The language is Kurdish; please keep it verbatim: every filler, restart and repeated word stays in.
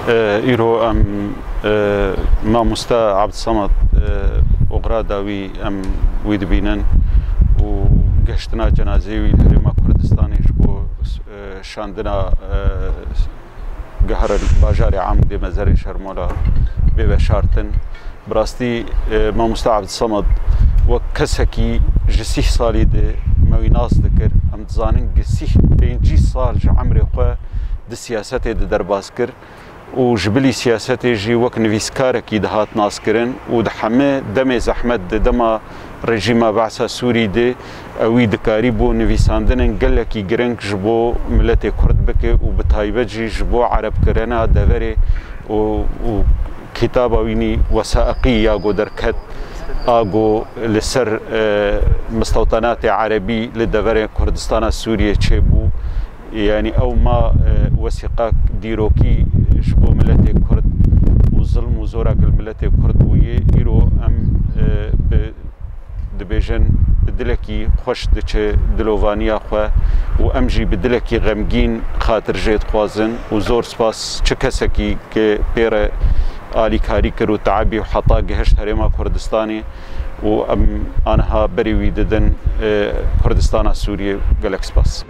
Îro em mamoste Abdsamad, oxira dawî em wî dibînin û gehiştina cenazeyê wî li Herêma Kurdistanê ji bo şandina geharin bajarê Amûdê mezarê Şermola bê veşartin. Bi rastî mamoste Abdsamad wek kesekî ji sîh salî de me wî nas dikir. Em dizanin gi sîh pêncî sal ji emrê xwe di siyasetê de derbas kir û ji bilî siyasetê jî wek nivîskarekî dihat naskirin û di heme demê zehmet de, dema rejîma Be'sa Sûrî de, ew wî dikarî bo nivîsandinên gelekî giring ji bo miletê Kurd bike û bi taybet jî ji bo erebkirina deverê û, û kitaba wînî wesaiqî ya go derket, a go li ser mistewtanatê erebî li deverê Kurdistana Sûriyê çêbû. Yanî ew ma wesîqa dîrokî ji bo miletê Kurd û zilm û zora ku li miletê Kurd bûye, îro em bi, dibêjin, bi dilekî xweş diçe dilovaniya xwe û em jî bi dilekî xemgîn xatir jê dixwazin û zor spas çi kesekî ki pê re alîkarî kir û te'ebî û heta gihişt Herêma Kurdistanê û em aniha berî wî didin Kurdistana Sûriyê. Gelek spas.